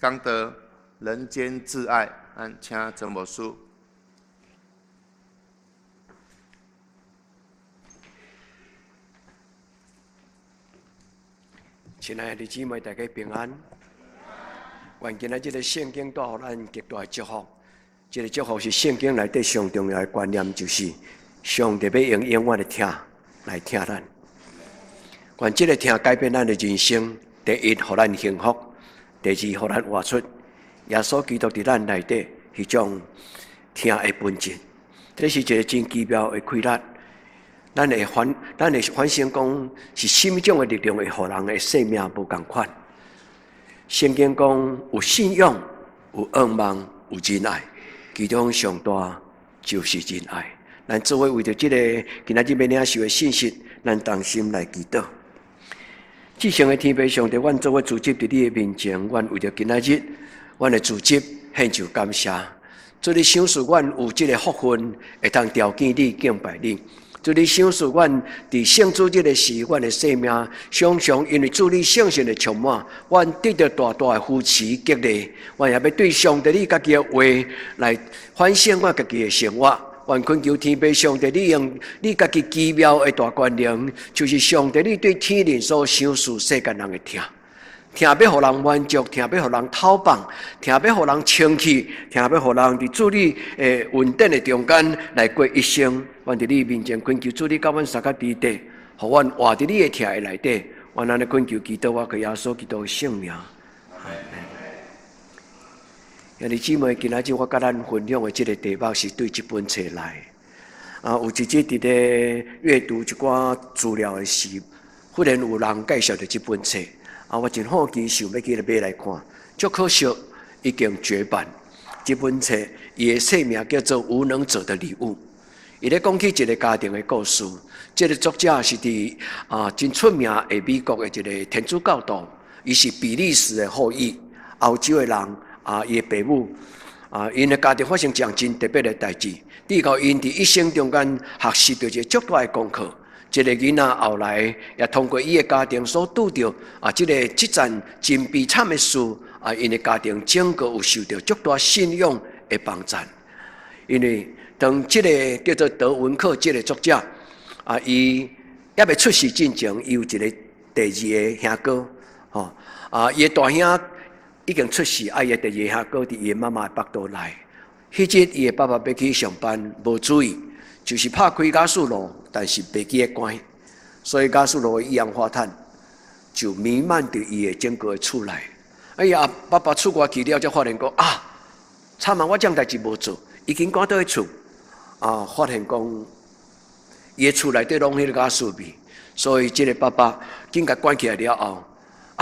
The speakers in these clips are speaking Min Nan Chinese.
講道人間至愛，咱請曾牧師。親愛的姊妹，大家平安。願今仔這个聖經帶予咱極大的祝福。這个祝福是聖經內底上重要的觀念，就是上帝欲用永遠的疼來疼咱。願這个疼改變咱的人生。第一，予咱幸福；第二，予咱活出耶穌基督佇咱內底彼種疼的本質。這是一个真奇妙的快樂。咱會反省講，是啥物種的力量會予人的生命無仝款？聖經講有信仰、有盼望、有仁愛，其中上大就是仁愛。咱做伙為著這个今仔日欲領受的信息，咱同心來祈禱。至聖的天父上帝，阮做伙聚集佇你的面前，阮為著今仔日，阮的聚集獻上感謝。主你賞賜阮有這个福分，會當朝見你、敬拜你。主你賞賜阮佇聖主日的時，阮的生命常常因為主你聖神的充滿，阮得著大大的扶持激勵。阮也欲對上帝你家己的話來反省阮家己的生活。阮懇求天父上帝，你用你家己奇妙的大權能，就是上帝你對天靈所賞賜世間人的疼。疼欲予人滿足，疼欲予人透放，疼欲予人清氣，疼欲予人佇主你的恩典的中間來過一生。阮佇你面前懇求主你佮阮相佮佇底，予阮活佇你的疼的內底。阮按呢懇求祈禱，我靠耶穌基督的聖名。阿們。兄弟姊妹，今仔日我佮咱分享的這个題目是對這本冊來。有一日佇咧閱讀一寡資料的時，忽然有人介紹著這本冊。我真好奇，想欲去買來看，足可惜已經絕版。這本冊伊的冊名叫做《無能者的禮物》。伊咧講起一个家庭的故事。這个作者是佇真出名的美國的一个天主教徒，伊是比利時的後裔，歐洲的人伊的爸母𪜶的家庭發生一項真特別的代誌，直到𪜶佇一生中間學習著一个足大的功課。這个囡仔後來也通過伊的家庭所拄著這个這件真悲慘的事𪜶的家庭整个有受著足大信仰的幫贊。因為當這个叫做德文克這个作者伊猶未出世進前，伊有一个第二个兄哥，吼伊的大兄已經出世，伊的第二个兄哥佇伊的媽媽的腹肚內。彼日伊的爸爸欲去上班，無注意，就是拍開瓦斯爐，但是袂記得關，所以瓦斯爐的一氧化碳就彌漫佇伊的整个厝內。哎呀，爸爸出外去了，才發現講啊，慘啊！我這項代誌無做，已經趕倒去厝發現講伊的厝內底攏彼个瓦斯味，所以這个爸爸緊共關起來了後，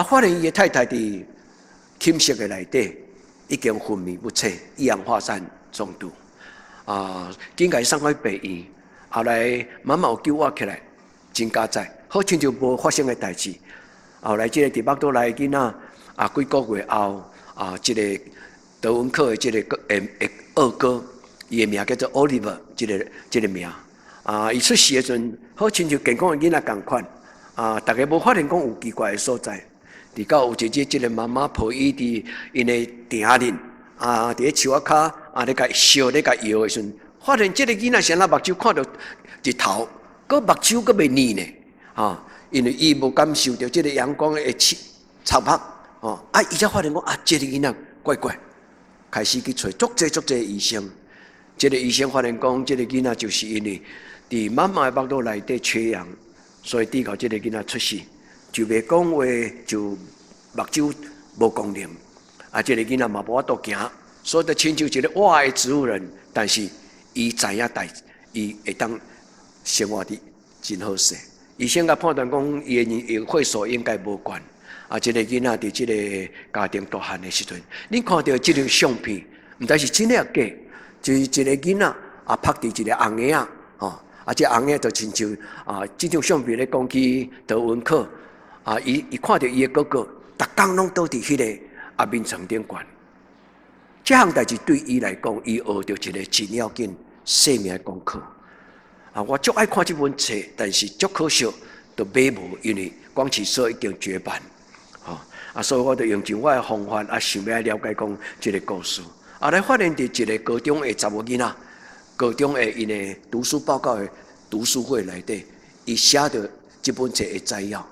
發現伊的太太佇寢室的內底已經昏迷不醒，一氧化碳中毒。緊共伊送去病院，後來媽媽有救活起來，真佳哉，好親像無發生的代誌。後來這个佇腹肚內的囡仔幾个月後這个德文克的這个二哥，伊的名叫做 Oliver，這个名。伊出世的時陣，好親像健康的囡仔仝款。逐家無發現講有奇怪的所在。直到有一日，這个媽媽抱伊佇𪜶的埕裡，佇咧樹仔跤，咧共燒咧共搖的時陣，發現這个囡仔啥若目睭看著日頭，閣目睭閣袂瀰呢，因為伊無感受著這个陽光的刺目，伊才發現講這个囡仔怪怪，開始去揣足濟足濟醫生，這个醫生發現講，這个囡仔就是因為佇媽媽的腹肚內底缺氧，所以直到這个囡仔出世。就袂講話，就目睭無功能，這个囡仔嘛無法度行，所以就親像一个活的植物人，但是伊知影代誌，伊會當生活得真好勢。醫生共判斷講，伊的血素應該無懸。這个囡仔佇這个家庭大漢的時陣，恁看著這張相片，毋知是真抑假，就是一个囡仔縛佇一个紅鞋仔，吼，這紅鞋就親像這張相片咧講起德文克。伊伊看著伊的哥哥，逐工攏倒佇彼个眠床頂懸。這項代誌對伊來講，伊學著一个真要緊生命的功課。我足愛看這本冊，但是足可惜，都買無，因為講起說已經絕版。啊，所以我就用盡我的方法啊，想欲了解講這个故事。啊，來發現佇一个高中的查某囡仔，高中的𪜶的讀書報告的讀書會內底，伊寫著這本冊的摘要。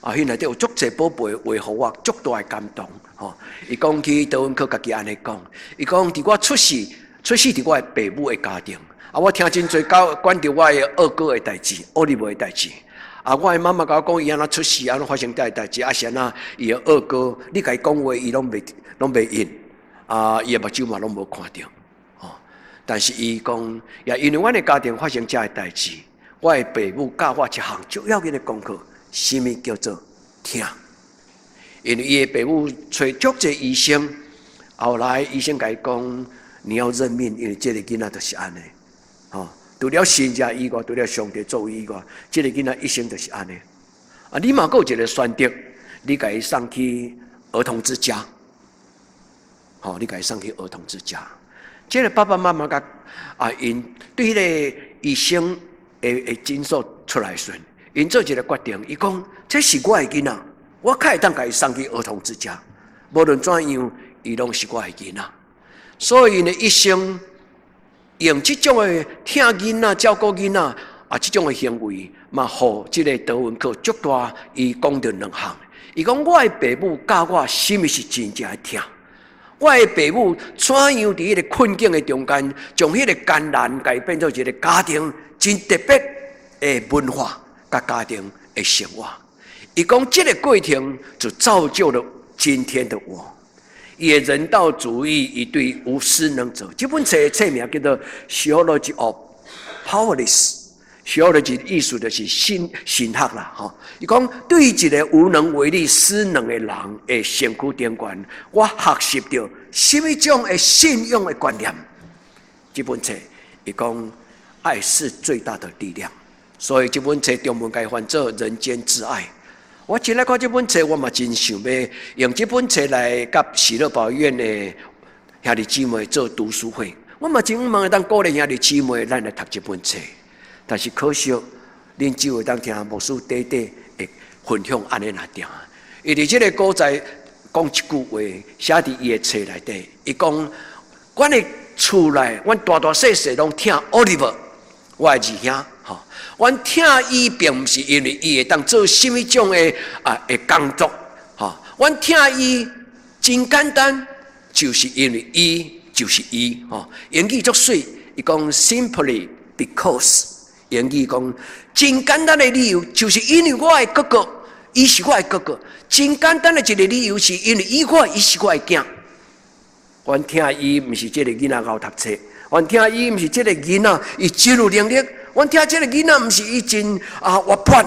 啊，彼內底有足濟寶貝話，予我足大的感動。吼，伊講起德文課，家己按呢講，伊講佇我出世，出世佇我的爸母的家庭。啊，我聽真濟交關著我的二哥的代誌，奧利弗的代誌。啊，我的媽媽共我講，伊按怎出世，按怎發生這个代誌，啊是按怎伊的二哥，你共伊講話，伊攏袂應。啊，伊的目睭嘛攏無看著。吼，但是伊講，也因為阮的家庭發生這个代誌，我的爸母教我一項重要的功課，啥物叫做疼。因為伊的爸母揣足濟醫生，後來醫生共伊講，你要認命，因為這个囡仔就是按呢。吼，除了神家以外，除了上帝作為以外，這个囡仔一生就是按呢。啊，你嘛閣有一个選擇，你共伊送去兒童之家。吼，你共伊送去兒童之家。這个爸爸媽媽共啊，𪜶對彼个醫生的診所出來時陣，𪜶做一个決定，伊講這是我的囡仔，我較會當共伊送去兒童之家。無論怎樣，伊攏是我的囡仔。所以𪜶的一生用這種的疼囡仔、照顧囡仔啊，這種的行為，嘛，予這个德文課足大。伊講著兩項，伊講我的爸母教我啥物是真正的疼。我的爸母怎樣佇彼个困境的中間，將彼个艱難改變做一个家庭真特別的文化，佮家庭的生活。伊講這个過程就造就了今天的我。伊的人道主義，伊對無失能者，這本冊的冊名叫做《Theology of Powerless》。Theology 意思就是神學啦，吼。伊講對一个無能為力、失能的人的身軀頂懸，我學習著啥物種的信仰的觀念。這本冊伊講愛是最大的力量，所以這本冊中文共伊翻做《人間至愛》。我真來看這本冊，我嘛真想欲用這本冊來佮喜樂保育院的兄弟姊妹做讀書會。我嘛真向望會當鼓勵兄弟姊妹，咱來讀這本冊。但是可惜，恁只會當聽牧師短短的分享按呢爾定。伊佇這个古在講一句話，寫佇伊的冊內底。伊講：阮的厝內，阮大大細細攏疼 Oliver，我的二兄。吼，阮疼伊並毋是因為伊會當做啥物種的工作，吼，阮疼伊真簡單，就是因為伊就是伊，吼。英語足媠，伊講 simply because，英語講真簡單的理由，就是因為我的哥哥，伊是我的哥哥。真簡單的一个理由，是因為伊是我的囝。阮疼伊毋是這个囡仔𠢕讀冊，阮疼伊毋是這个囡仔伊真有能力。阮疼這个囡仔，毋是伊真活潑。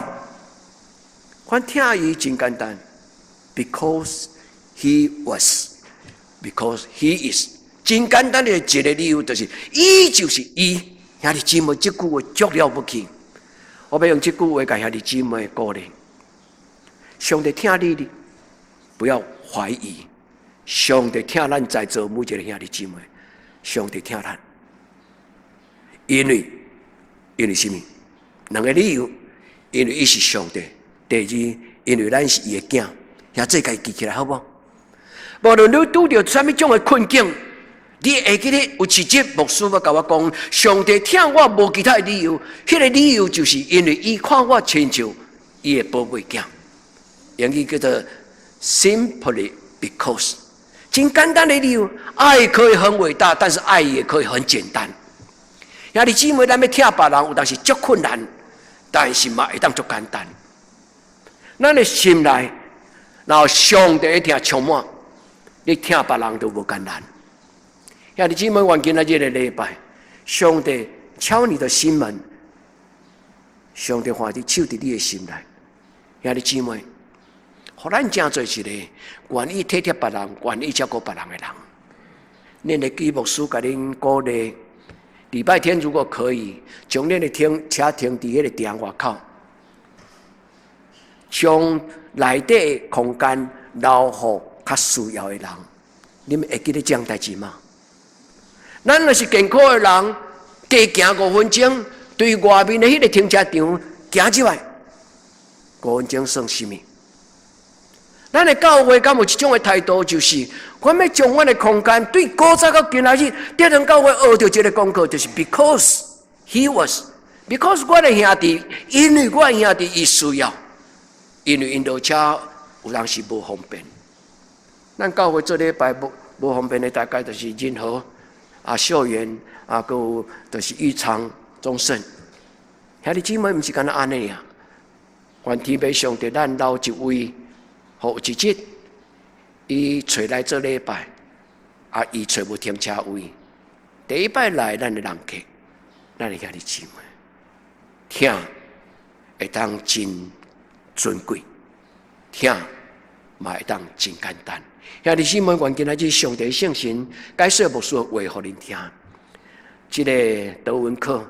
阮疼伊真簡單，because he was，because he is，真簡單的一个理由，就是伊就是伊。兄弟姊妹，這句話足了不起。我欲用這句話共兄弟姊妹鼓勵。上帝疼你，你不要懷疑。上帝疼咱在座每一个兄弟姊妹，上帝疼咱，因為啥物？兩个理由，因為伊是上帝；第二，因為咱是伊的囝。兄弟共伊記起來好無？無論你拄著啥物種的困境，你會記得有一節牧師欲共我講，上帝疼我無其他的理由，彼个理由就是因為伊看我親像伊的寶貝囝。英語叫做 simply because，真簡單的理由。愛可以很偉大，但是愛也可以很簡單。兄弟姊妹，咱欲疼別人，有當時足困難，但是嘛會當足簡單。咱的心內，若上帝的疼充滿，你疼別人都無艱難。兄弟姊妹，願今仔日的禮拜，上帝敲你的心門，上帝歡喜手佇你的心內。兄弟姊妹，予咱成做一個願意體貼別人、願意照顧別人的人。恁的基牧師共恁鼓勵，禮拜天如果可以，將恁的停車停佇彼个埕外口，將內底的空間留予較需要的人。你們會記得這樣代誌嗎？咱若是健康的人，加行5分鐘，對外面的彼个停車場行入來，五分鐘算啥物？咱的教會敢有一種的態度，就是我欲將阮的空間對古早到今仔日，佇咱教會學著這個功課，就是 because he was，because 我的兄弟，因為我的兄弟伊需要，因為𪜶落車有當時無方便。咱教會做禮拜無方便的，大概就是仁和啊、秀園啊，閣有就是玉長、中勝。兄弟姊妹，毋是干焦按呢爾，願天父上帝咱留一位。予一日，伊揣來做禮拜，啊，伊揣無停車位。第一擺來咱的人客，咱的兄弟姊妹，疼會當真尊貴，疼嘛會當真簡單。兄弟姊妹，願今仔日上帝聖神解說牧師的話，予恁聽。這个德文克，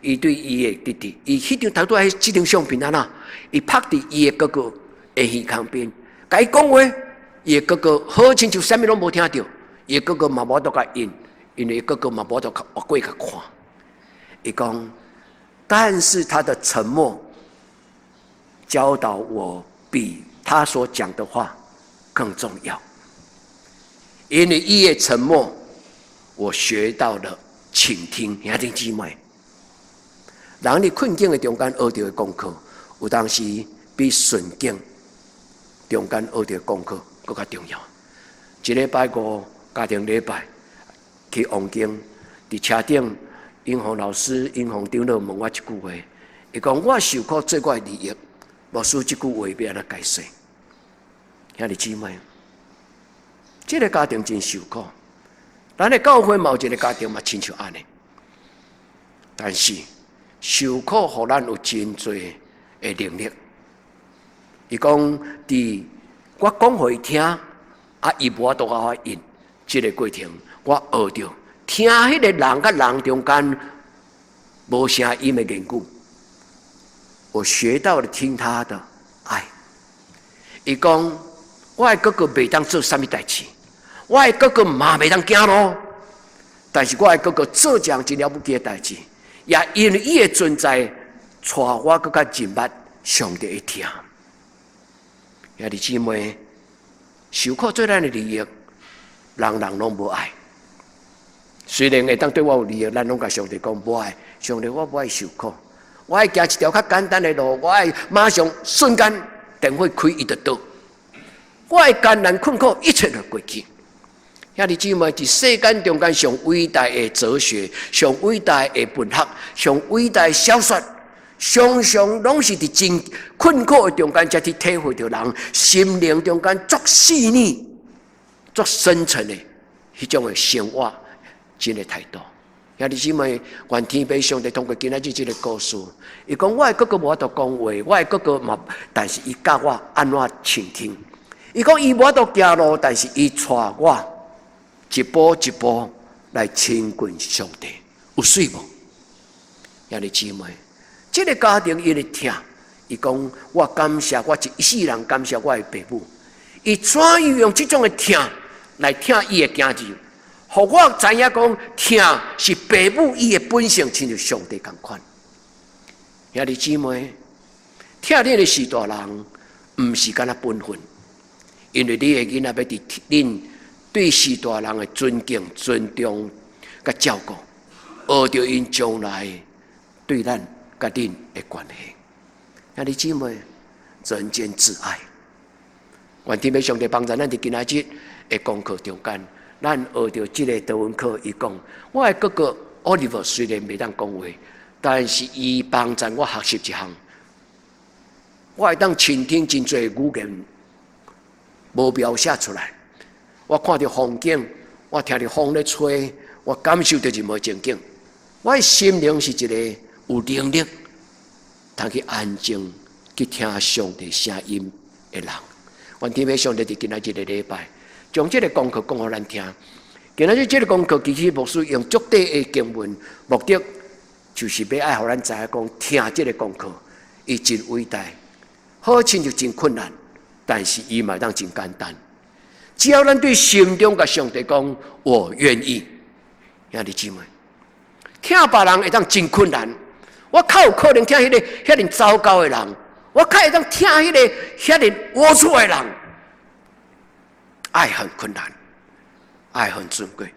伊對伊的弟弟，伊彼張頭拄仔這張相片按怎？伊拍佇伊的哥哥的耳孔邊。共伊講話，伊的哥哥好親像啥物攏無聽著，伊的哥哥嘛無法度共應，因為哥哥嘛無法度越過共看。伊講，但是他的沉默教導我比他所講的話更重要。因為伊的沉默，我學到了傾聽。兄弟姊妹，人佇困境的中間學著的功課，有當時比順境中間學著功課閣較重要。一禮拜五家庭禮拜去王宮，佇車頂，英紅老師、英紅長老問我一句話，伊講我受苦做我的利益，牧師這句話欲按怎解釋？兄弟姊妹，這个家庭真受苦，咱的教會嘛有一个家庭嘛親像按呢，但是受苦予咱有真濟的能力。伊講，佇我講予伊聽，啊，伊無法度共我應，這个過程我學著聽彼个人佮人中間無聲音的言語，我學到了聽他的愛。伊講，我的哥哥袂當做啥物代誌，我的哥哥嘛袂當行路，但是我的哥哥做一項真了不起的代誌，也因為伊的存在，帶我閣較認捌上帝的疼。兄弟姊妹，受苦做咱的利益，人人攏無愛。雖然會當對我有利益，咱攏共上帝講無愛。上帝，我無愛受苦，我愛行一條較簡單的路，我愛馬上瞬間電火開伊就倒。我的艱難困苦一切就過去。兄弟姊妹，佇世間中間上偉大的哲學、上偉大的文學、上偉大的小說，常常攏是佇真困苦的中間，才去體會著人心靈中間足細膩、足深層的彼種的生活，真的態度。兄弟姊妹，願天父上帝通過今仔日這个故事，伊講我的哥哥無法度講話，我的哥哥嘛，但是伊教我按怎傾聽。伊講伊無法度行路，但是伊帶我一步一步來親近上帝，有媠無？兄弟姊妹，這个家庭伊的疼，伊講我感謝我一世人感謝我的爸母，伊怎樣用這種的疼來疼伊的囝兒，予我知影講疼是爸母伊的本性，親像上帝仝款。兄弟姊妹，疼恁的序大人，毋是干焦本分，因為你的囡仔欲佇恁對序大人的尊敬、尊重、佮照顧，學著𪜶將來對咱佮恁的關係。兄弟姊妹，人間至愛，願天父上帝幫助咱佇今仔日的功課中間，咱學著這个德文課。伊講，我的哥哥奧利弗雖然袂當講話，但是伊幫助我學習一項，我會當傾聽真濟語言無描寫出來。我看著風景，我聽著風咧吹，我感受著任何情景。我的心靈是一个有能力，通去安靜去聽上帝聲音的人。願天父上帝佇今仔日个禮拜，將這个功課講予咱聽。今仔日這个功課，其實牧師用足短的經文，目的就是欲愛予咱知影講，聽這个功課，伊真偉大，好親像真困難，但是伊嘛會當真簡單。只要咱對心中共上帝講，我願意。兄弟姊妹，疼別人會當真困難，我較有可能疼彼个遐爾糟糕的人，我較會當疼彼个遐爾齷齪的人。愛很困難，愛很尊貴，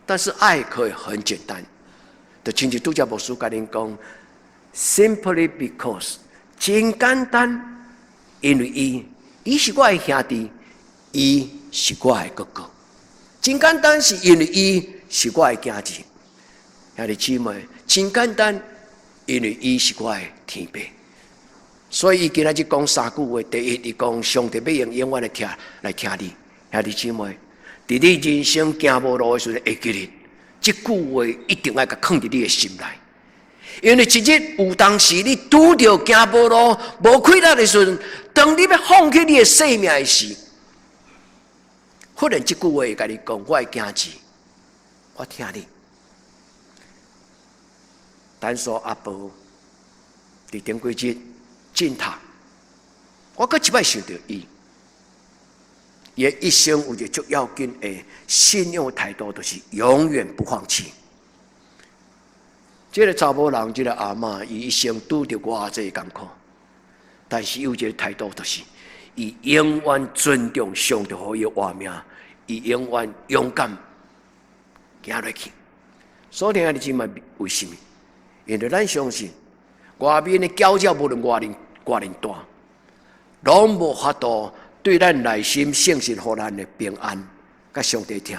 但是愛可以很簡單。就親像拄才牧師共恁講，simply because 真簡單，因為伊是我的兄弟，伊是我的哥哥。真簡單，是因為伊是我的囝兒。兄弟姊妹，真簡單，因為伊是我的天父。所以伊今仔日講三句話：第一，伊講上帝欲用永遠的疼來疼你。兄弟姊妹，佇你人生行無路的時陣，會記得這句話一定愛共囥佇你的心內。因為一日有當時你拄著行無路、無氣力的時陣，當你欲放棄你的性命的時，忽然這句話會共你講：我的囝兒，我疼你。單說阿婆佇頂幾日進塔，我閣一擺想著伊，伊的一生有一個足要緊的信仰態度，就是永遠不放棄。這個查某人，這個阿嬤，伊一生拄著偌濟艱苦，但是有一個態度，就是伊永遠尊重上帝予伊的活命，伊永遠勇敢行落去。所以兄弟姊妹，為什麼？因為咱相信外面的攪擾無論偌爾偌爾大，攏無法度對咱內心聖神予咱的平安，佮上帝疼，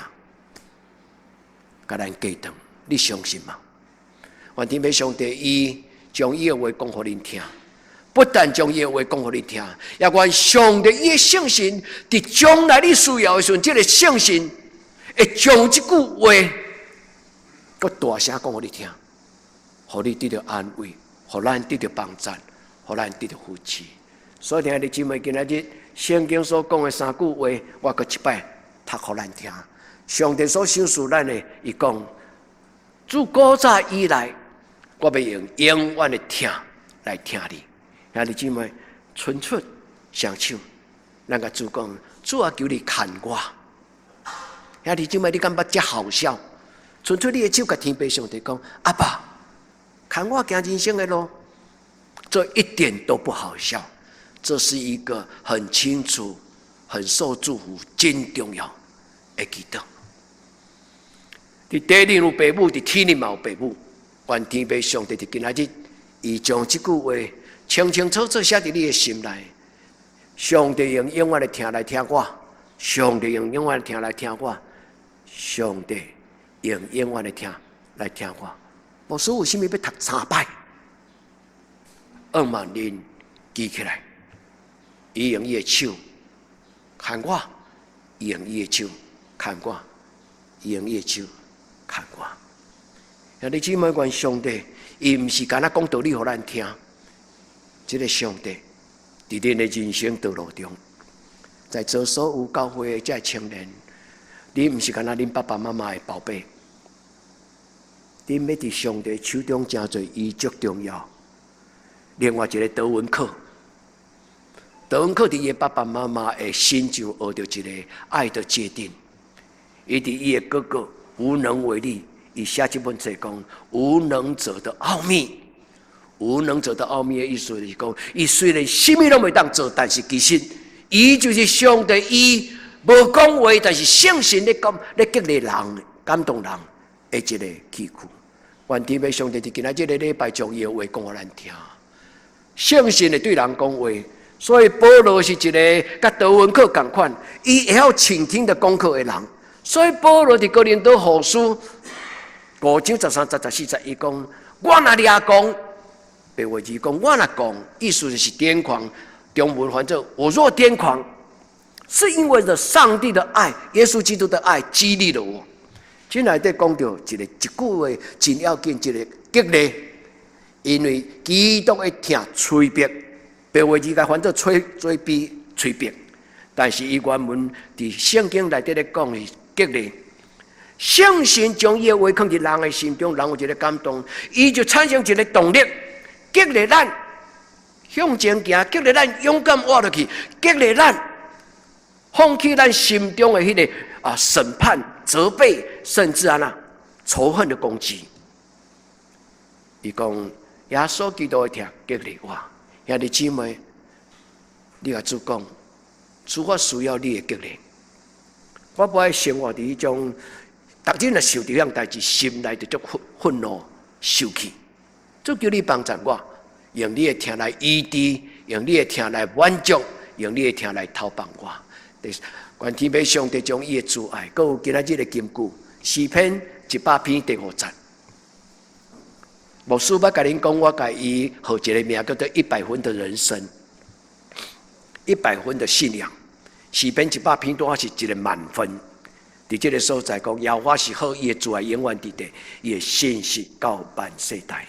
共咱隔斷。你相信嗎？願天父上帝伊將伊的話講予恁聽，不但將伊的話講予恁聽，也願上帝伊的聖神佇將來你需要的時陣，這個聖神會將這句話閣大聲講予你聽，予你得著安慰，予咱得著幫助，予咱得著扶持。所以，兄弟姊妹，今仔日聖經所講的三句話，我閣一擺讀予咱聽。上帝所賞賜咱的，伊講自古早以來，我欲用永遠的疼來疼你。兄弟姊妹，伸出雙手，咱共主講：主啊，求你牽我。兄弟姊妹，你感覺這好笑？伸出你的手，共天父上帝講：阿爸，牽我行人生的路。這一點都不好笑，這是一個很清楚、很受祝福、真重要的祈禱。佇地裡有父母，佇天裡嘛有父母。願天父上帝佇今仔日，伊將這句話清清楚楚寫佇你的心內。上帝用永遠的疼來疼我，上帝用永遠的疼來疼我，上帝用永遠的疼來疼我。牧師為啥物欲讀三擺？向望恁記起來，伊用伊的手牽我，伊用伊的手牽我，伊用伊的手牽我。兄弟姊妹，願上帝，伊毋是干焦講道理予咱聽。這個上帝佇恁的人生道路中，在座所有教會的這青年，你毋是干焦恁爸爸媽媽的寶貝，恁欲佇上帝手中成做伊足重要。另外一個德文克，德文克佇伊的爸爸媽媽的身上學著一個愛的界定。伊佇伊的哥哥無能為力，伊寫這本冊講無能者的奧秘。無能者的奧秘的意思就是講，伊雖然啥物攏袂當做，但是其實伊就是上帝，伊無講話，但是聖神咧講，咧激勵人、感動人的一個器具。願天父上帝佇今仔這個禮拜將伊的話講予咱聽。聖神會對人講話，所以保羅是一個佮德文克仝款，伊會曉傾聽的功課的人。所以保羅佇哥林多後書5章13節14節，伊講：我若掠狂，白話字講，我若狂，意思就是癲狂。中文翻做我若癲狂，是因為著上帝的愛，耶穌基督的愛激勵了我。這內底講著一個一句話真要緊，一個激勵。因為基督的疼催逼，白話字共翻做催催逼催逼，但是伊原文佇聖經內底咧講是激勵。聖神將伊的話囥佇人的心中，人有一個感動，伊就產生一個動力，激勵咱向前行，激勵咱勇敢活落去，激勵咱放棄咱心中的彼個審判、責備，甚至啊那仇恨的攻擊。伊講耶穌基督的疼激勵我，兄弟姊妹，你共主講，主，我需要你的激勵。我無愛生活佇彼種，逐日若想著彼項代誌，心內就足憤怒、受氣。主求你幫贊我，用你的疼來醫治，用你的疼來滿足，用你的疼來透放我。願天父上帝將伊的慈愛，閣有今仔日的金句，詩篇100篇第五節。牧師捌共恁講，我共伊號一个名叫做一百分的人生，一百分的信仰。詩篇一百篇拄好是一个滿分。佇這个所在講，耶和華是好，伊的慈愛永遠佇地，伊的信實到萬世代。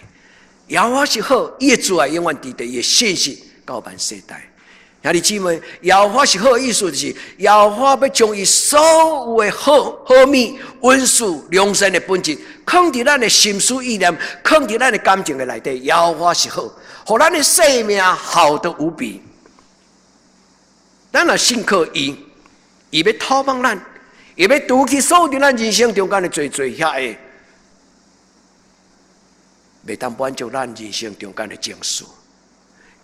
耶和華是好，伊的慈愛永遠佇地，伊的信實到萬世代。兄弟姊妹，耶和華是好，意思就是耶和華欲將伊所有的好好物、恩賜、良善的本質，囥佇咱的心思意念，囥佇咱的感情的內底。耶和華是好，予咱的生命好得無比。咱若信靠伊，伊欲透放咱，伊欲除去所有佇咱人生中間的濟濟遐个，袂當滿足咱人生中間的情緒。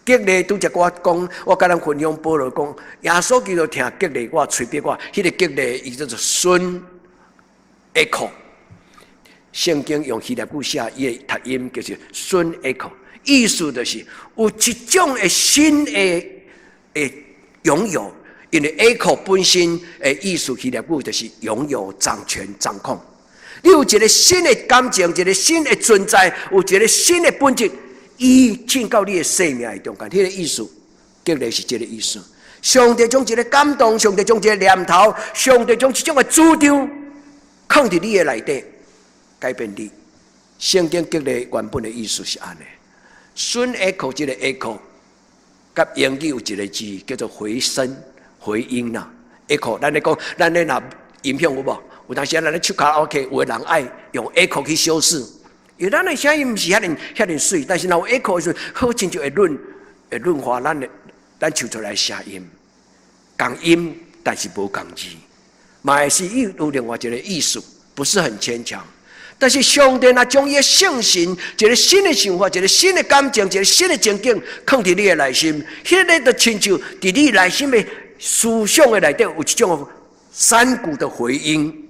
激勵拄才我講，我共咱分享保羅講，耶穌基督疼激勵我、催逼我，彼個激勵伊叫做孫 echo。聖經用希臘語寫，伊的讀音就是孫 echo，意思就是有一種的新的擁有，因為 echo 本身的意思希臘語就是擁有、掌權、掌控。你有一個新的感情，一個新的存在，有一個新的本質。伊進到你的生命的中間，彼個意思，激勵是這个意思。上帝將一个感動，上帝將一个念頭，上帝將一種的主張，囥佇你的內底，改變你。聖經激勵原本的意思是按呢。孫 echo 這个 echo，佮英語有一个字叫做回聲、回音啦。echo，咱咧講，咱咧若音響有無？有當時咱咧唱卡拉 OK，有的人愛用 echo 去修飾。因為咱的聲音毋是遐爾遐爾媠，但是若有 echo 的時陣，好親像會潤滑咱唱出來的聲音，仝音，但是無仝字，嘛會是有另外一個意思，不是很牽強。但是上帝若將伊的聖神，一個新的想法，一個新的感情，一個新的情景，囥佇你的內心，彼个就親像佇你內心的思想的內底有一種山谷的回音，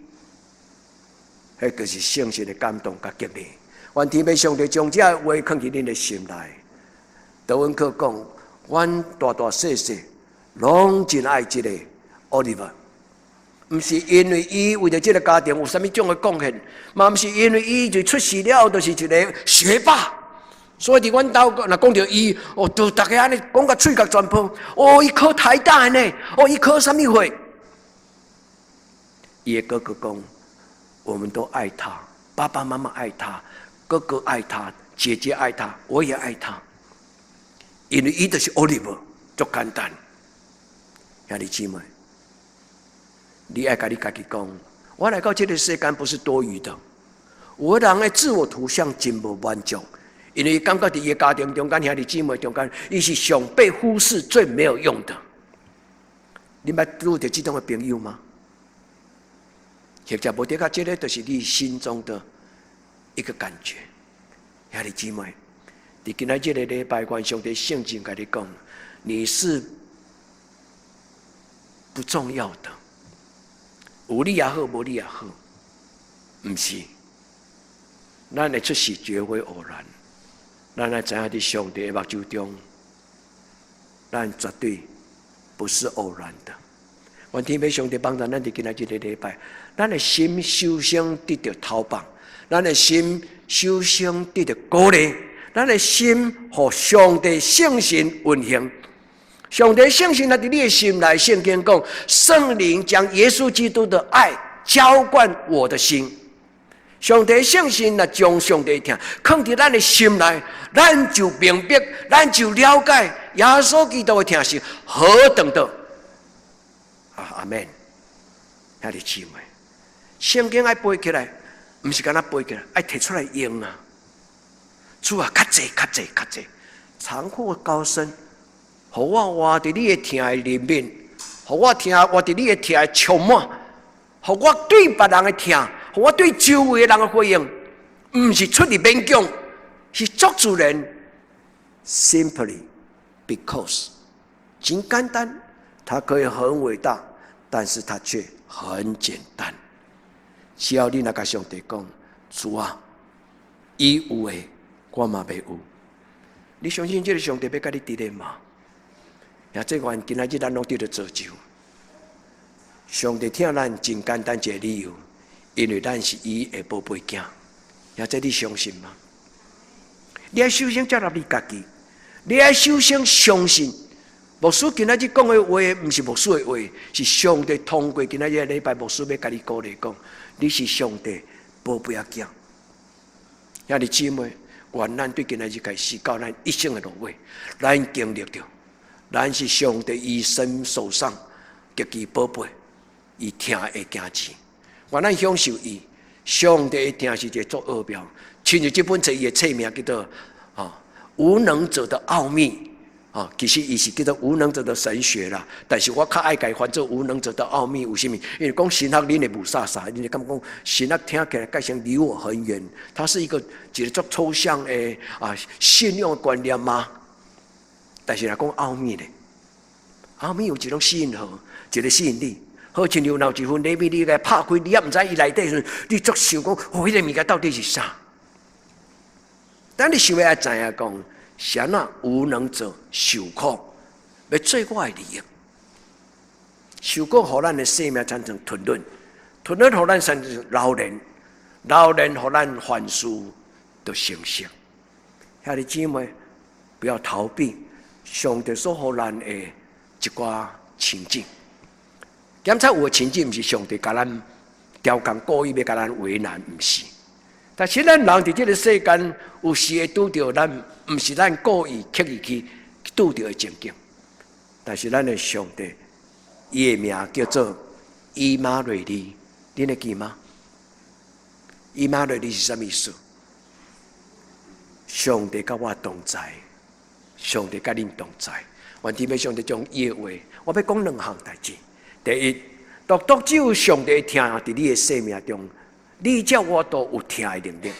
彼就是聖神的感動佮激勵。願天父上帝將這話囥佇恁的心內。德文克講，阮大大細細攏真愛這个 Oliver，毋是因為伊為著這个家庭有啥物種的貢獻，嘛毋是因為伊就出世了就是一个學霸，所以佇阮兜若講著伊，哦，就逐家按呢講甲喙角全破。哦，伊考台大呢，哦，伊考啥物會？伊的哥哥講，我們都愛他，爸爸媽媽愛他。哥哥愛他，姐姐愛他，我也愛他，因為伊就是 Oliver，足簡單。兄弟姊妹，你愛共你家己講，我來到這個世間不是多餘的。有的人的自我圖像真無滿足，因為感覺佇伊的家庭中間、兄弟姊妹中間，伊是上被忽視、最沒有用的。你捌拄著這種的朋友嗎？或者無的確，這个就是你心中的一個感覺。兄弟姊妹，佇今仔這个禮拜，願上帝聖靈共你講，你是不重要的，有你也好，無你也好，毋是。咱的出世絕非偶然，咱愛知影佇上帝的目睭中，咱絕對不是偶然的。願天父上帝幫助咱佇今仔這个禮拜，咱的心首先得著投放，咱的心首先得著鼓勵，咱的心予上帝聖神運行。上帝聖神若佇你的心內，聖經講，聖靈將耶穌基督的愛澆灌我的心。上帝聖神若將上帝疼囥佇咱的心內，咱就明白，咱就了解耶穌基督的疼是何等的。啊，阿門。兄弟姊妹，聖經愛背起來，毋是干焦背起來，愛提出來用啊！主啊，較濟較濟較濟，長闊高深，予我活佇你的疼的裡面，予我疼活佇你的疼的充滿，予我對別人的疼，予我對周圍的人的回應，毋是出於勉強，是足自然。Simply because，真簡單，它可以很偉大，但是它卻很簡單。只要你若共上帝講，主啊，伊有的，我嘛欲有。你相信這个上帝欲佮你佇咧嗎？也這願今仔日咱攏得著造就。上帝疼咱真簡單一个理由，因為咱是伊的寶貝囝。也這你相信嗎？你愛首先接納你家己，你愛首先相信。牧師今仔日講的話，毋是牧師的話，是上帝通過今仔日禮拜牧師欲共你鼓勵講，你是上帝寶貝仔囝。兄弟姊妹，願咱對今仔日開始到咱一生的落尾，咱經歷著，咱是上帝醫生手上極其寶貝，伊疼的囝兒。願咱享受伊，上帝的疼是一个足奧妙，親像這本冊伊的冊名叫做《啊無能者的奧秘》。啊，其實伊是叫做無能者的神學啦，但是我較愛共伊翻做無能者的奧秘，為啥物？因為講神學，恁會霧煞煞，恁會感覺講神學聽起來蓋像離我很遠，它是一個足抽象的啊信仰的觀念嗎？但是若講奧秘咧，奧秘有一種吸引和一個吸引力，好親像若有一份禮物，你共拍開，你猶毋知伊內底時陣，你足想講，哦，彼个物件到底是啥？但你想欲愛知影講，是按怎無能者受苦，欲做我的利益，受苦予咱的生命產生吞忍，吞忍予咱產生老練，老練予咱凡事都成熟。兄弟姊妹，不要逃避上帝所予咱的一寡情境。檢查有的情境，毋是上帝共咱刁工故意欲共咱為難，毋是。但是咱人佇這个世間，有時會拄著咱，毋是咱故意刻意去拄著的情景。但是咱的上帝，伊的名叫做以馬內利，恁會記嗎？以馬內利是啥物意思？上帝佮我同在，上帝佮恁同在。願天父上帝將伊的話，我欲講兩項代誌。第一，獨獨只有上帝疼佇你的生命中，你才有法度有疼的能力。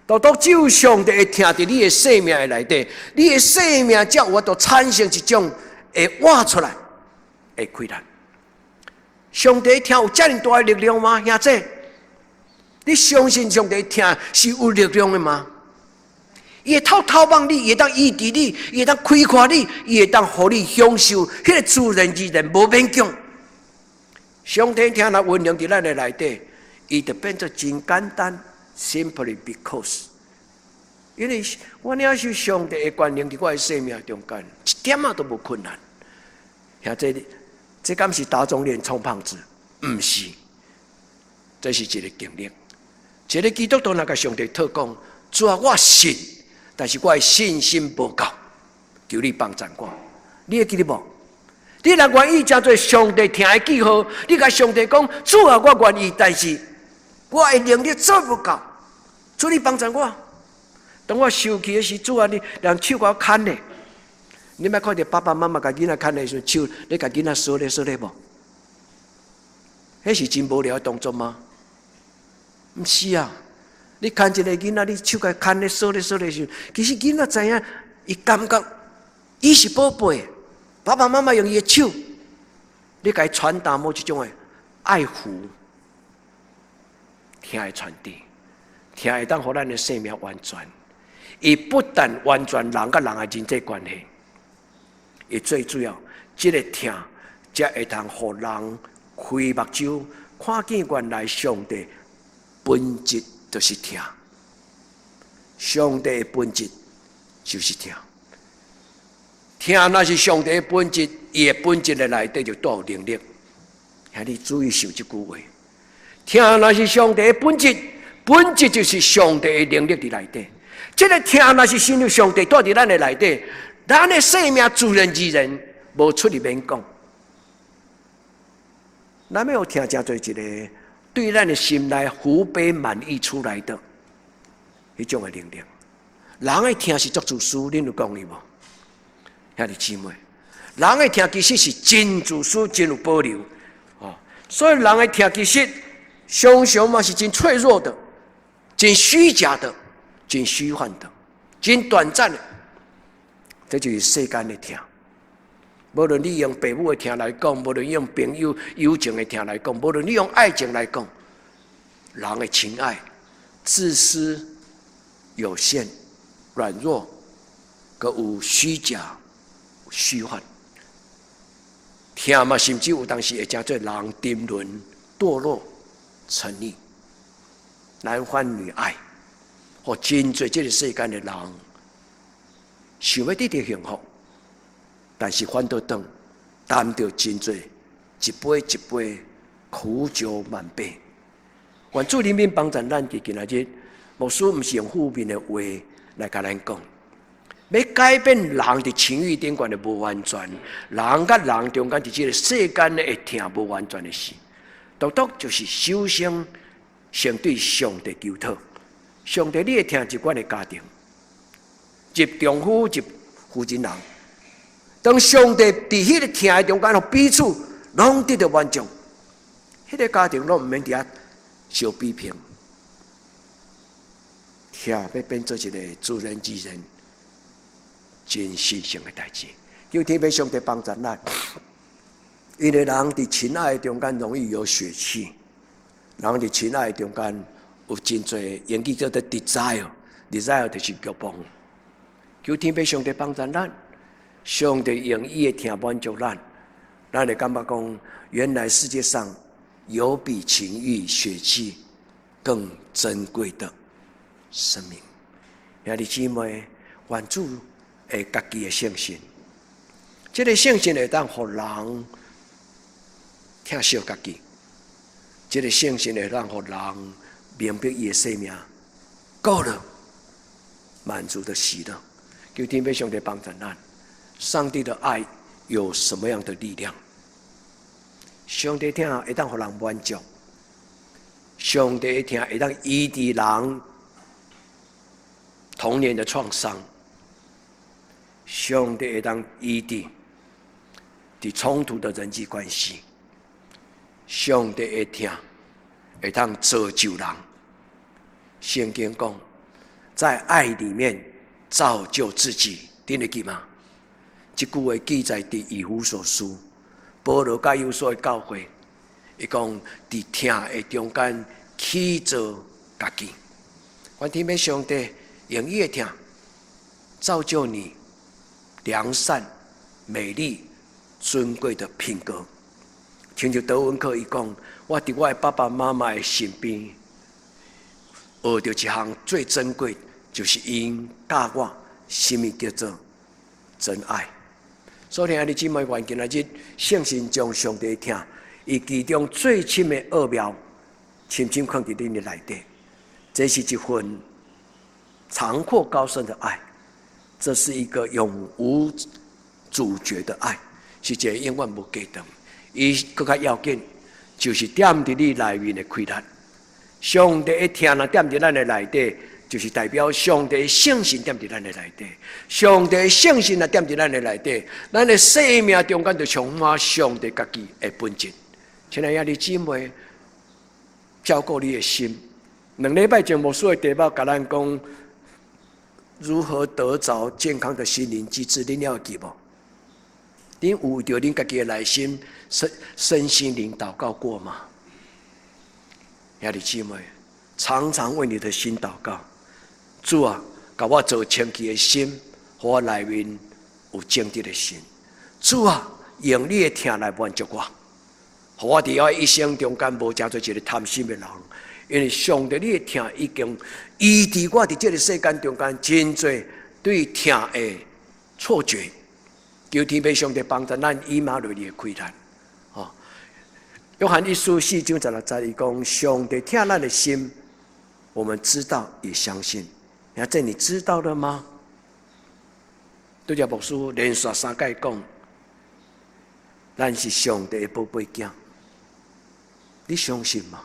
獨獨只有上帝的疼佇你的生命的內底，你的生命才有法度產生一種會活出來的氣力。上帝疼有遮爾大的力量嗎？兄弟，你相信上帝疼是有力量的嗎？伊會透透望你，伊會當醫治你，伊會當開闊你，伊會當予你享受彼个自然而然無勉強。上帝疼若運用佇咱的內底，伊就變做真簡單，simply because。因為我領受上帝的權能佇我的生命中間，一點仔都無困難。兄弟，這敢是打腫臉充胖子？毋是，這是一个經歷。一個基督徒若共上帝討講，主啊，我信，但是我的信心無夠，求你幫贊我。你會記得無？你若願意成做上帝疼的記號，你共上帝講，主啊，我願意，但是我的能力做無夠，主你幫贊我。當我受氣的時，主啊，你用手共我牽咧。你捌看著爸爸媽媽共囡仔牽的時陣，手咧共囡仔挲咧挲咧無？彼是真無聊的動作嗎？毋是啊！你牽一个囡仔，你手共牽咧挲咧挲咧時，其實囡仔知影，伊感覺伊是寶貝，爸爸媽媽用伊的手，咧共伊傳達某一種的愛撫，疼的傳遞，疼會當予咱的生命完全。伊不但完全人佮人的人際關係，伊最主要，這个疼才會通予人開目睭，看見原來上帝本質就是疼。上帝的本質就是疼。疼若是上帝的本質，伊的本質的內底就帶有能力。兄弟注意想這句話。疼若是上帝的本質，本質就是上帝的能力佇內底。這个疼若是親像上帝住佇咱的內底，咱的生命自然而然無出去免講。咱欲予疼成做一个對咱的心內福杯滿溢出來的彼種的能力。人的疼是足自私，恁有講伊無？兄弟姊妹，人的疼其實是真自私、真有保留。哦，所以人的疼其實常常嘛是真脆弱的、真虛假的、真虛幻的、真短暫的。這就是世間的疼。無論你用父母的疼來講，無論用朋友友情的疼來講，無論你用愛情來講，人的情愛自私、有限、軟弱，閣有虛假、虛幻。疼嘛，甚至有當時會成做人沉淪、墮落、沉溺、男歡女愛，予真濟這个世間的人想欲得著幸福，但是反倒轉擔著真濟一杯一杯苦酒滿杯。願主憐憫幫助咱佇今仔日，牧師毋是用負面的話來共咱講，欲改變人佇情欲頂懸的無完全，人佮人中間佇這个世間的疼無完全的事，獨獨就是首先先對上帝求討，上帝你的疼這款的家庭，入丈夫入婦人人，當上帝佇彼个疼的中間，予彼此攏得著滿足，彼个家庭攏毋免佇遐相批評，疼欲變做一个自然而然真神聖的代誌。求天父上帝幫助咱，因為人佇情愛中間容易有血氣，人佇情愛中間有真濟英語叫做 desire，desire 就是慾望。求天父上帝幫助咱，上帝用伊的疼滿足咱，咱會感覺講，原來世界上有比情欲、血氣更珍貴的生命。兄弟姊妹，願主會家己的聖神，這个聖神會當予人疼惜家己，這个聖神會當予人明白伊的生命夠了，滿足的喜樂。求天父上帝幫助咱。上帝的愛有什麼樣的力量？上帝疼會當予人滿足，上帝疼會當醫治人童年的創傷，上帝會當醫治佇衝突的人際關係，上帝的疼會當造就人。聖經講，在愛裡面造就自己，聽得記嗎？這句話記載佇以弗所書，保羅佮以弗所的教會，伊講佇疼的中間起造家己。願天父上帝用伊的疼造就你良善、美麗、尊貴的品格。親像德文克伊講，我佇我的爸爸媽媽的身邊，學著一項最珍貴，就是𪜶教我啥物叫做真愛。所以，兄弟姊妹，願今仔日聖神將上帝疼，伊其中最深的奧妙，深深藏佇恁的內底。這是一份長闊高深的愛，這是一個永無阻絕的愛，是一個永遠無間斷。伊閣較要緊，就是踮佇你內面的氣力。上帝的疼若踮佇咱的內底，就是代表上帝聖神踮佇咱的內底。上帝聖神若踮佇咱的內底，咱的生命中間就充滿上帝家己的本質。親愛的兄弟姊妹，照顧你的心。2禮拜前牧師的題目共咱講如何得著健康的心靈機制，恁還會記無？恁有為著恁家己的內心身心靈禱告過嗎？兄弟姊妹，常常為你的心禱告。主啊，共我造清氣的心，予我內面有正直的心。主啊，用你的疼來滿足我，予我佇我一生中間無成做一個貪心的人。因為上帝你的疼已經醫治我佇這个世間中間真濟對疼的錯覺。求天父上帝幫助咱以馬內利的氣力。哦，約翰一書4章16節，伊講上帝疼咱的心，我們知道也相信。那這你知道了嗎？拄才牧師連續三擺講，咱是上帝的寶貝囝，你相信嗎？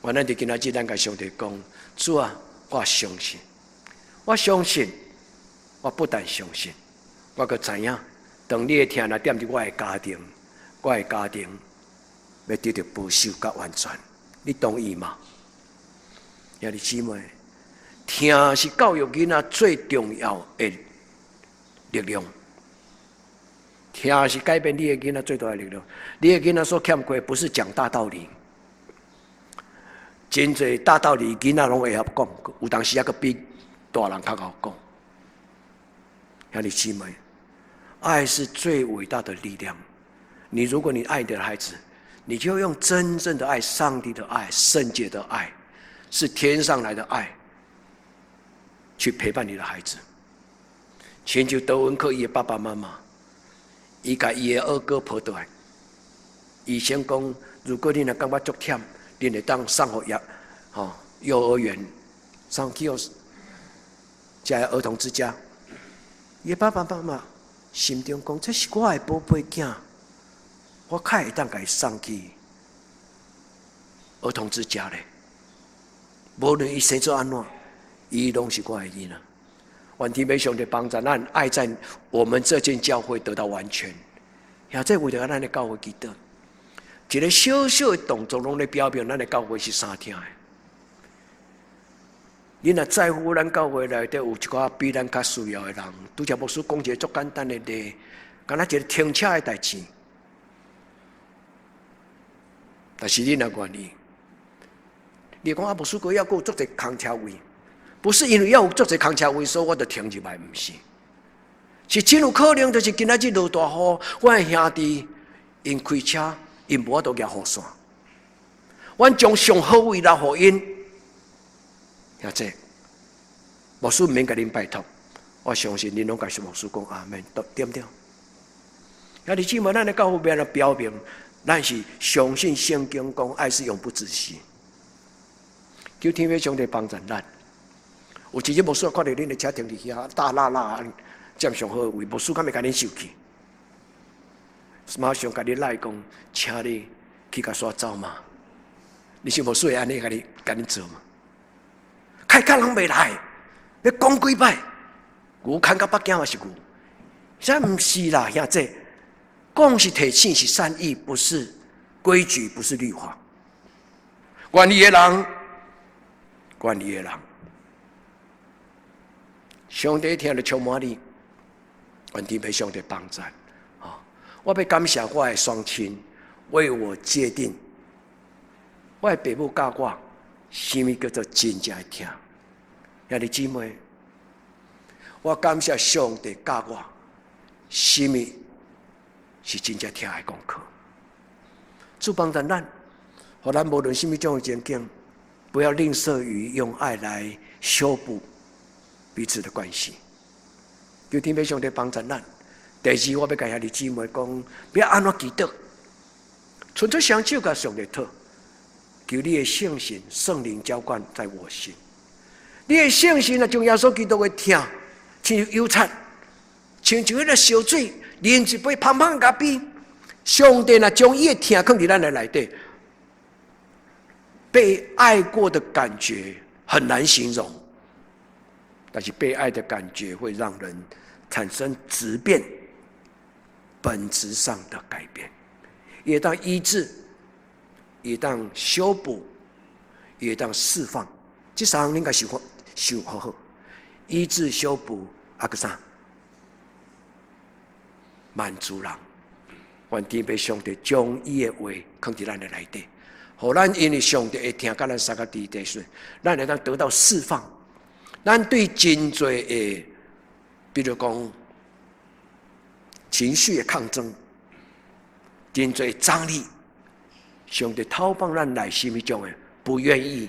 願咱佇今仔日，咱共上帝講：主啊，我相信，我相信，我不但相信，我閣知影，當你的疼若踮佇我的家庭，我的家庭欲得著保守佮完全，你同意嗎？兄弟姊妹，疼是教育囡仔最重要的力量。疼是改變你的囡仔最大的力量。你的囡仔所欠缺，不是講大道理，真濟大道理囡仔攏會曉講，有當時猶閣比大人較𠢕講。兄弟姊妹，愛是最偉大的力量。你如果你愛你的孩子，你就用真正的愛，上帝的愛、聖潔的愛，是天上來的愛，去陪伴你的孩子。親像德文克伊的爸爸媽媽，伊共伊的二哥抱倒來，醫生講，如果你若感覺足忝，你會當送予吼幼兒園，送去予遮兒童之家。伊爸爸媽媽心中講：這是我的寶貝囝，我較會當共伊送去兒童之家咧。無論伊生做按怎，伊攏是我的囡仔。願天父上帝幫助咱，愛在我們這間教會得到完全。也這為著咱的教會祈禱，一個小小的動作，攏咧表明咱的教會是相疼的。你若在乎咱教會內底有一寡比咱較需要的人，拄才牧師講一個足簡單的例，敢若一個停車的代誌。但是你若願意，你講啊，牧師閣猶閣有足濟空車位，不是因為猶有足濟空車位，所以我就停入來，毋是。是真有可能，就是今仔日落大雨，我的兄弟𪜶開車，𪜶無法度舉雨傘，阮將上好位留予𪜶。兄弟，牧師毋免共恁拜託，我相信恁攏共牧師講阿門，對毋對？兄弟姊妹，咱的教會欲按怎表明，咱是相信聖經講愛是永不止息。求天父上帝幫助咱。有一日牧師看著恁的車停佇遐，大喇喇佔上好的位，牧師敢會共恁生氣？馬上共你來講，請你去共煞走嘛？你想牧師會按呢共你共恁做嗎？開較人袂來，欲講幾擺？牛牽到北京嘛是牛，這毋是啦，兄弟，講是提醒，是善意，不是規矩，不是律法。願意的人，願意的人，上帝疼就充滿你，願天父上帝幫助。啊，我欲感謝我的雙親為我界定，我的爸母教我，啥物叫做真正的疼。兄弟姊妹，我感謝上帝教我，啥物是真正疼的功課。主幫助咱，予咱無論啥物種的情景，不要吝嗇於用愛來修補彼此的關係。求天父上帝幫助咱。第二，我欲共兄弟姊妹講，欲按怎祈禱，伸出雙手共上帝討，求你的聖神、聖靈澆灌在我心。你的聖神啊，將耶穌基督的疼，親像油漆，親像彼个燒水，啉一杯芳芳咖啡。上帝若將伊的疼囥佇咱的內底，被愛過的感覺很難形容，但是被愛的感覺會讓人產生質變，本質上的改變，會當醫治，會當修補，會當釋放。這三項恁該想想好好，醫治、修補，啊閣啥？滿足人。願天父上帝將伊的話囥佇咱的內底，予咱因為上帝的疼，佮咱相佮佇底時，咱會當得到釋放。咱對真濟的，比如講情緒的抗爭，真濟張力，上帝透放咱內心彼種的不願意，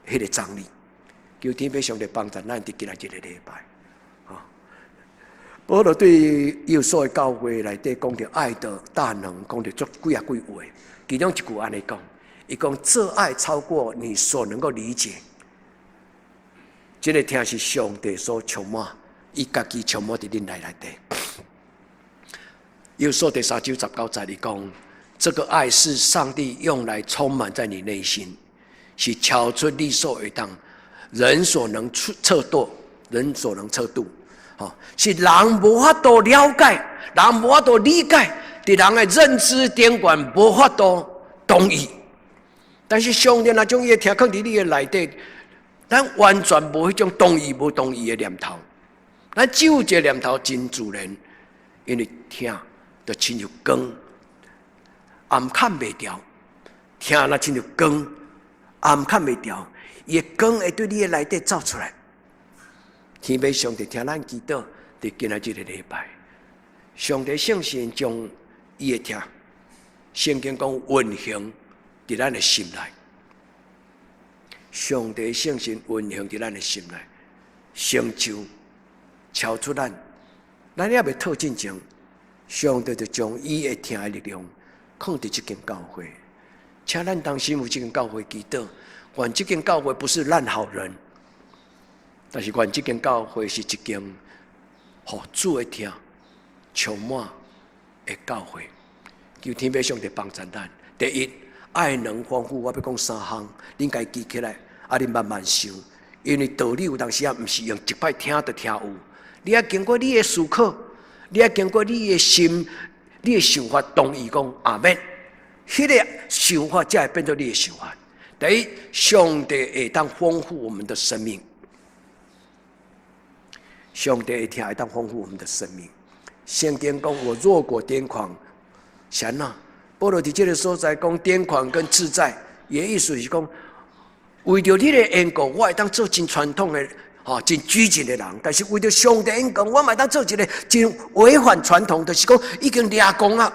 彼個張力，求天父上帝幫助咱佇今仔日這個禮拜。保羅對以弗所的教會內底講著愛的大能，講著足幾仔句話，其中一句按呢講，伊講這愛超過你所能夠理解。這個疼是上帝所充滿，伊家己充滿佇恁內內底。以弗所第三章十九節，伊講，這個愛是上帝用來充滿在你內心，是超出你所會當人所能測度，人所能測度。吼，是人無法度了解，人無法度理解，佇人的認知頂懸無法度同意。但是上帝若將伊的疼囥佇你的內底，咱完全無彼種同意無同意的念頭，咱只有一個念頭真自然，因為疼就親像光，暗崁袂牢。疼若親像光，暗崁袂牢，伊的光會對你的內底照出來。天父上帝聽咱祈禱，佇今仔這個禮拜，上帝聖神將伊的疼，聖經講運行佇咱的心內。上帝聖神運行佇咱的心內，成就超出咱，咱猶未討進前，上帝就將伊的疼的力量放佇這間教會，請咱同心為這間教會祈禱。願這間教會不是爛好人，但是願這間教會是一間予主的疼充滿的教會。求天父上帝幫助咱。第一，愛能豐富，我欲講三項，恁共伊記起來，啊，恁慢慢想。因為道理有當時啊，毋是用一擺聽就聽有，你愛經過你的思考，你愛經過你的心，你的想法同意講阿們，彼個想法才會變做你的想法。第一，上帝會當豐富我們的生命，上帝的疼會當豐富我們的生命。聖經講：我若果癲狂，啥啊？保羅佇這個所在講癲狂跟自在，伊的意思是講，為著你的緣故，我會當做真傳統的、吼真拘謹的人；但是為著上帝緣故，我嘛會當做一個真違反傳統，就是講已經掠狂啊，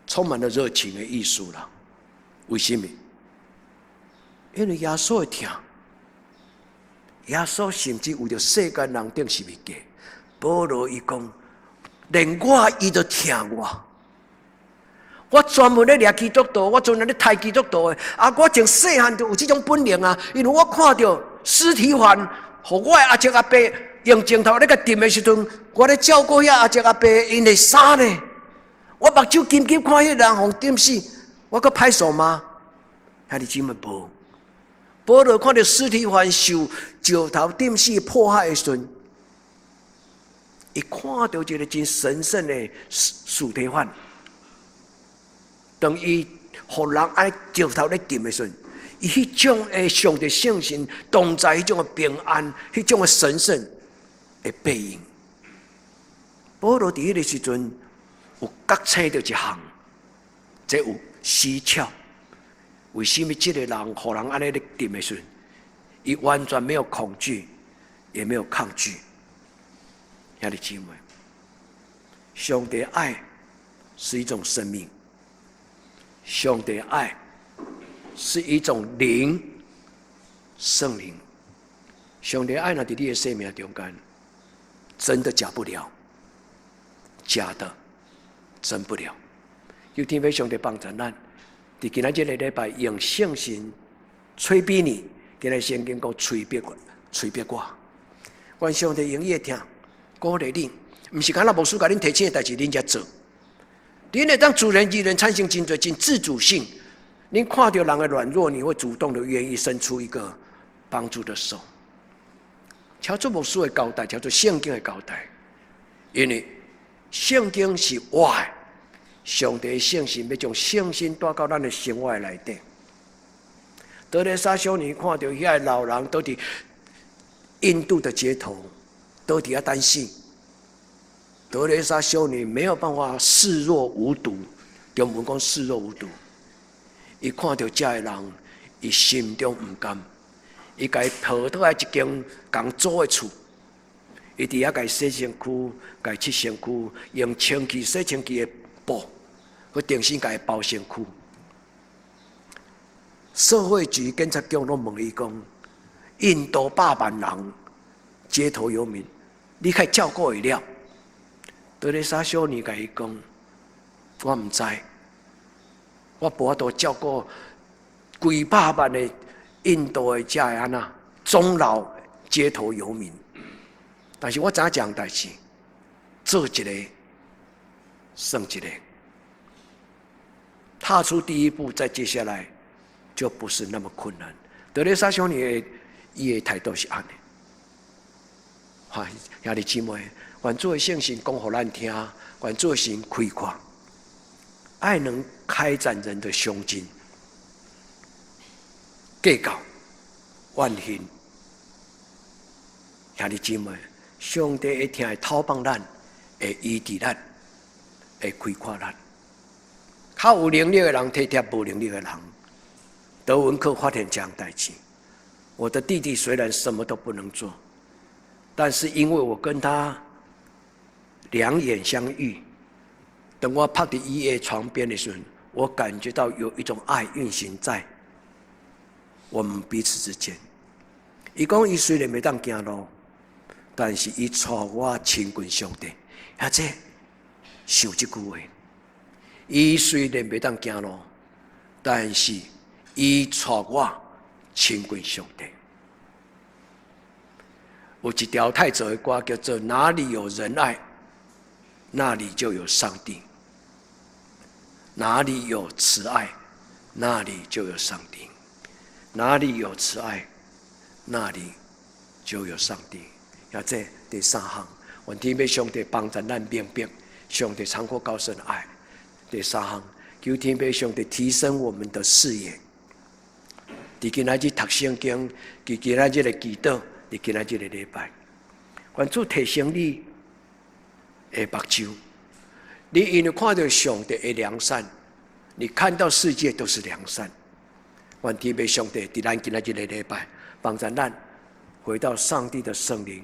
充滿了熱情的意思啦。為什麼？因為耶穌的疼，耶穌甚至為著世間人釘十字架。保羅伊講，連我伊都疼我。我專門咧掠基督徒，我專門咧刣基督徒的。啊，我從細漢就有這種本領啊！因為我看著司提反，予我的阿叔阿伯用石頭咧共釘的時陣，我咧照顧遐阿叔阿伯𪜶的衫呢。我目睭金金看彼個人予釘死，我閣歹勢嗎？兄弟姊妹無。保羅看著司提反受石頭釘死迫害的時陣，伊看著一個真神聖的司提反。當伊予人按石頭咧釘的時陣，伊彼種的上帝聖神同在，彼種的平安，彼種的神聖的背影。保羅佇彼個時陣有覺醒著一項，這有蹊蹺。為什麼這個人予人按呢咧釘的時陣，伊完全沒有恐懼，也沒有抗拒。兄弟姊妹，上帝愛是一種生命。上帝愛是一種靈，聖靈。上帝愛若佇你的生命中間，真的假不了，假的真不了。求天父上帝幫助咱，佇今仔這個禮拜用聖神催逼你，今仔聖經講催逼我，催逼我。願上帝用伊的疼鼓勵恁，毋是干焦牧師共恁提醒的代誌，恁才做。恁會當自然而然產生真濟真自主性。恁看著人的軟弱，你會主動的願意伸出一個幫助的手。超出牧師的交代，超出聖經的交代。因為聖經是活的，上帝聖神欲將聖神帶到咱的生活內底。德蕾莎修女看著遐个老人倒佇印度的街頭，倒佇遐等死。德蕾莎修女沒有辦法視若無睹，中文講視若無睹。伊看著這个人，伊心中毋甘，伊共伊抱倒來一間共租的厝，伊佇遐共伊洗身軀，共伊拭身軀，用清氣洗身軀的布，去重新共伊包身軀。社會局、警察局攏問伊講：印度百萬人街頭遊民，你較照顧會了？德蕾莎修女共伊講：我毋知，我無法度照顧幾百萬的印度的這个按怎終老街頭遊民，但是我知影一項代誌，做一個算一個，踏出第一步，再接下來就不是那麼困難。德蕾莎修女的伊的態度是按呢，哈，兄弟姊妹，願主的聖神講予咱聽，願主的聖神開闊，愛能開展人的胸襟，計較怨恨，兄弟姊妹，上帝的疼會透放咱，會醫治咱，會開闊咱。較有能力的人體貼無能力的人。德文克發現這項代誌。我的弟弟雖然什麼都不能做，但是因為我跟他兩眼相遇，等我趴佇醫院床邊的時候，我感覺到有一種愛運行在我們彼此之間。伊講伊雖然袂當行路，但是伊帶我親近上帝，遐這想這句話。伊雖然袂當行路，但是伊帶我親近上帝。有一條太早的歌叫做《哪裡有仁愛，那裡就有上帝》；哪裡有慈愛，那裡就有上帝；哪裡有慈愛，那裡就有上帝。啊，這第三項，願天父上帝幫助咱明白上帝長闊高深的愛。第三項，求天父上帝提升我們的視野。佇今仔日讀聖經，佇今仔日的祈禱，佇今仔日的禮拜，願主提升你的目睭。你因為看到上帝的良善，你看到世界都是良善。願天父上帝佇咱今仔日的禮拜，幫助咱回到上帝的聖靈，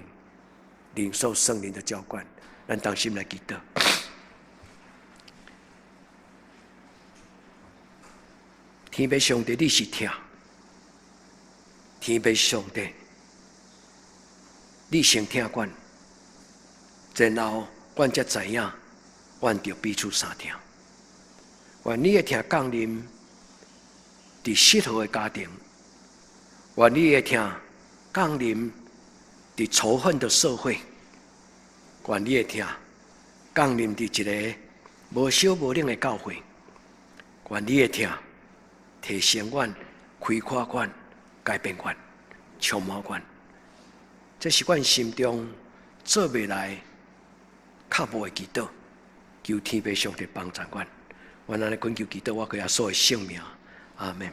領受聖靈的澆灌。咱同心來祈禱。天父上帝，你是疼。天父上帝，你先疼阮，然後阮才知影，阮著彼此相疼。願你的疼降臨佇失和的家庭，願你的疼降臨佇仇恨的社會，願你的疼降臨佇一个無燒無冷的教會，願你的疼提升阮、開闊阮、改變阮、充滿阮，這是阮心中做袂來腳步的祈禱，求天父上帝幫助阮。阮按呢懇求祈禱，我閣耶穌的聖名，阿門。